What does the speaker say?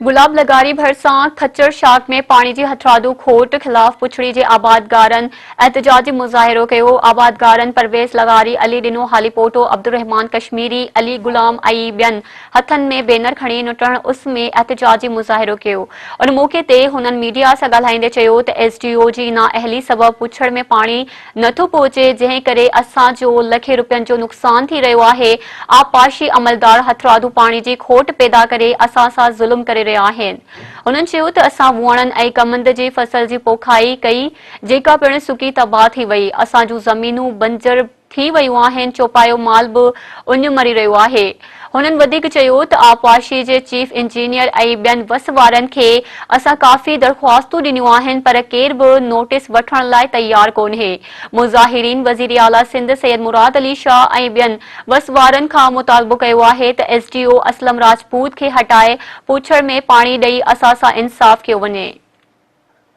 گلاب لغاري ڀرسان کچڙ شاخ ۾ پاڻي جي هٿرادو کوٽ خلاف پڇڙي جي آبادگارن احتجاجي مظاهرو ڪيو، آبادگارن پرويز لغاري، علي ڏنو هاليپوٽو، عبدالرحمان ڪشميري، علي غلام ۽ ٻين هٿن ۾ بينر کڻي نٽهڻ اس ۾ احتجاجي مظاهرو ڪيو. ان موقعي تي هنن ميڊيا سان ڳالهائيندي چيو ته ايس ڊي او جي نااهلي سبب پڇڙ ۾ پاڻي نٿو پهچي جنهن ڪري اسان جو لکين روپين جو نقصان ٿي رهيو آهي، آبپاشي عملدار هٿرادو پاڻي جي کوٽ پيدا ڪري اسان سان ظلم ڪري رهيا آهن. هنن چيو ته اسان ووئڻن ۽ ڪمند جي فصل جي پوکائي ڪئي جيڪا پڻ سڪي تباهه ٿي وئي، اسان جون زمينون بنجر ٿي ويون آهن، چوپايو مال به اڃ مري رهيو آهي. هنن وڌيڪ چيو ته آبپاشي جي چيف انجنيئر ۽ ٻين وس وارن کي اسان ڪافي درخواستون ڏنيون آهن پر ڪير به نوٽيس وٺڻ لاء تيار ڪونهي. مظاهرين وزيراعليٰ سنڌ سيد مراد علي شاهه ۽ ٻين وس وارن کان مطالبو ڪيو آهي ته S D O Aslam Rajput کي هٽائي پوڇڙ ۾ پاڻي ڏئي اسان سان انصاف ڪيو وڃي.